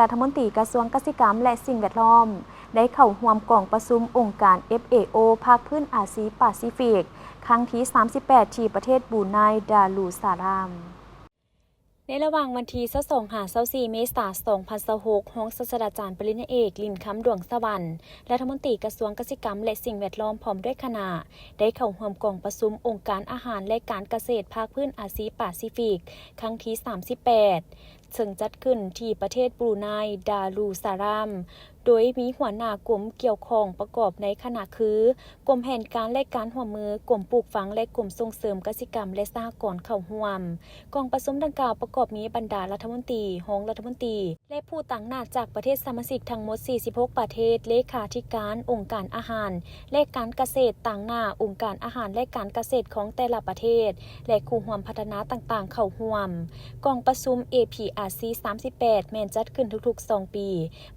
ລັດຖະມົນຕີກະຊວງກະສິກຳ ແລະ ສິ່ງແວດລ້ອມ ໄດ້ເຂົ້າຮ່ວມກອງປະຊຸມອົງການ ເອັຟເອໂອ ພາກພື້ນອາຊີປາຊີຟິກ ຄັ້ງທີສາມສິບແປດ ທີ່ປະເທດບຣູໄນ ດາຣູສາລາມ. ໃນລະຫວ່າງວັນທີຊາວສອງ ຫາ ຊາວສີ່ ເມສາ ສອງພັນຊາວຫົກ, ຮອງສາດສະດາຈານປະລິນຍາເອກ ລິນຄຳ ດວງສະຫວັນ ລັດຖະມົນຕີກະຊວງກະສິກຳ ແລະ ສິ່ງແວດລ້ອມ ພ້ອມດ້ວຍຄະນະ ໄດ້ເຂົ້າຮ່ວມກອງປະຊຸມອົງການອາຫານ ແລະ ການກະເສດພາກພື້ນອາຊີປາຊີຟິກ ຄັ້ງທີສາມສິບແປດ ເຊິ່ງຈັດຂຶ້ນທີ່ປະເທດບຣູໄນ ດາຣູສາລາມ ໂດຍມີຫົວໜ້າກົມກ່ຽວຂ້ອງປະກອບໃນຄະນະຄື ກົມແຜນການ ແລະ ການຮ່ວມມື, ກົມປູກຝັງ ແລະ ກົມສົ່ງເສີມກະສິກຳ ແລະ ສະຫະກອນເຂົ້າຮ່ວມ. ກອງປະຊຸມດັ່ງກ່າວປະກອບມີບັນດາລັດຖະມົນຕີ, ຮອງລັດຖະມົນຕີ ແລະ ຜູ້ຕາງໜ້າຈາກປະເທດສະມາຊິກທັງໝົດສີ່ສິບຫົກປະເທດ, ເລຂາທິການອົງການອາຫານ ແລະ ການກະເສດ, ຕາງໜ້າອົງການອາຫານ ແລະ ການກະເສດຂອງແຕ່ລະປະເທດ ແລະ ຄູ່ຮ່ວມພັດທະນາຕ່າງໆເຂົ້າຮ່ວມ. ກອງປະຊຸມ ເອພີອາຊີສາມສິບແປດ ແມ່ນຈັດຂຶ້ນທຸກໆສອງປີ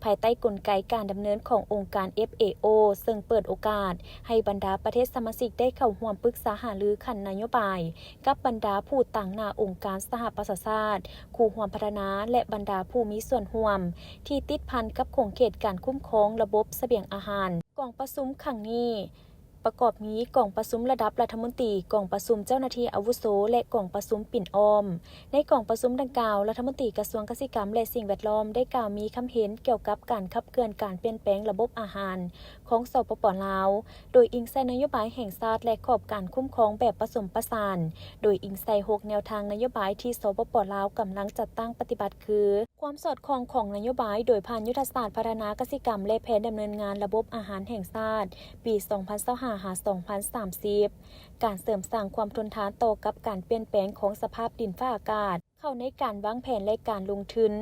ພາຍໃຕ້ກົນໄກການດຳເນີນຂອງອົງການ ເອັຟເອໂອ ເຊິ່ງເປີດໂອກາດໃຫ້ບັນດາປະເທດສະມາຊິກໄດ້ເຂົ້າຮ່ວມປຶກສາຫາລືຂັ້ນນະໂຍບາຍ ກັບບັນດາຜູ້ຕາງໜ້າອົງການສະຫະປະຊາຊາດ, ຄູ່ຮ່ວມພັດທະນາ ແລະ ບັນດາຜູ້ມີສ່ວນຮ່ວມທີ່ຕິດພັນກັບຂົງເຂດການຄຸ້ມຄອງລະບົບສະບຽງອາຫານ. ກອງປະຊຸມຄັ້ງນີ້ປະກອບມີກອງປະຊຸມລະດັບລັດຖະມົນຕີ, ກອງປະຊຸມເຈົ້າໜ້າທີ່ອາວຸໂສ ແລະ ກອງປະຊຸມປິ່ນອ້ອມ. ໃນກອງປະຊຸມດັ່ງກ່າວ, ລັດຖະມົນຕີກະຊວງກະສິກຳ ແລະ ສິ່ງແວດລ້ອມ ໄດ້ກ່າວມີຄຳເຫັນກ່ຽວກັບການຂັບເຄື່ອນການປ່ຽນແປງລະບົບອາຫານຂອງ ສປປ ລາວ ໂດຍອີງໃສ່ນະໂຍບາຍແຫ່ງຊາດ ແລະ ຂອບການຄຸ້ມຄອງແບບປະສົມປະສານ, ໂດຍອີງໃສ່ຫົກແນວທາງນະໂຍບາຍທີ່ ສປປ ລາວ ກຳລັງຈັດຕັ້ງປະຕິບັດຄື ຄວາມສອດຄ່ອງຂອງນະໂຍບາຍໂດຍຜ່ານຍຸດທະສາດພັດທະນາກະສິກຳ ແລະ ແຜນດຳເນີນງານລະບົບອາຫານແຫ່ງຊາດ ປີສອງພັນຊາວຫ້າ ຫາ ສອງພັນສາມສິບ, ການເສີມສ້າງຄວາມທົນທານຕໍ່ກັບການປ່ຽນແປງຂອງສະພາບດິນຟ້າອາກາດ ເຂົ້າໃນການວາງແຜນ ແລະ ການລົງທຶນ,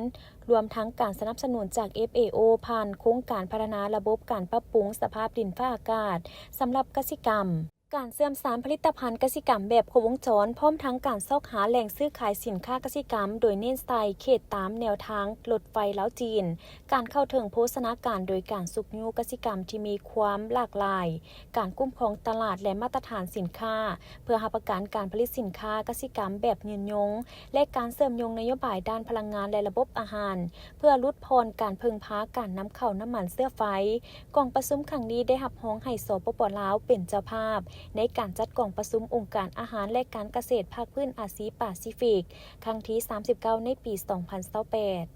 ລວມທັງການສະໜັບສະໜູນຈາກ ເອັຟເອໂອ ຜ່ານໂຄງການພັດທະນາລະບົບການປັບປຸງສະພາບດິນຟ້າອາກາດສຳລັບກະສິກຳ, ການເຊື່ອມສານຜະລິດຕະພັນກະສິກຳແບບຄົບວົງຈອນ, ພ້ອມທັງການຊອກຫາແຫຼ່ງຊື້ຂາຍສິນຄ້າກະສິກຳ ໂດຍເນັ້ນໃສ່ເຂດຕາມແນວທາງລົດໄຟລາວ-ຈີນ, ການເຂົ້າເຖິງໂພຊະນາການໂດຍການຊຸກຍູ້ກະສິກຳທີ່ມີຄວາມຫຼາກຫຼາຍ, ການຄຸ້ມຄອງຕະຫຼາດ ແລະ ມາດຕະຖານສິນຄ້າ ເພື່ອຮັບປະກັນການຜະລິດສິນຄ້າກະສິກຳແບບຍືນຍົງ ແລະ ການເຊື່ອມໂຍງນະໂຍບາຍດ້ານພະລັງງານ ແລະ ລະບົບອາຫານ ເພື່ອຫຼຸດຜ່ອນການເພິ່ງພາການນຳເຂົ້ານ້ຳມັນເຊື້ອໄຟ. ກອງປະຊຸມຄັ້ງນີ້ໄດ້ຮັບຮອງໃຫ້ ສປປ ລາວ ເປັນເຈົ້າພາບໃນການຈັດກອງປະຊຸມອົງການອາຫານ ແລະ ການກະເສດພາກພື້ນອາຊີປາຊີຟິກ ຄັ້ງທີສາມສິບເກົ້າ ໃນປີສອງພັນຊາວແປດ.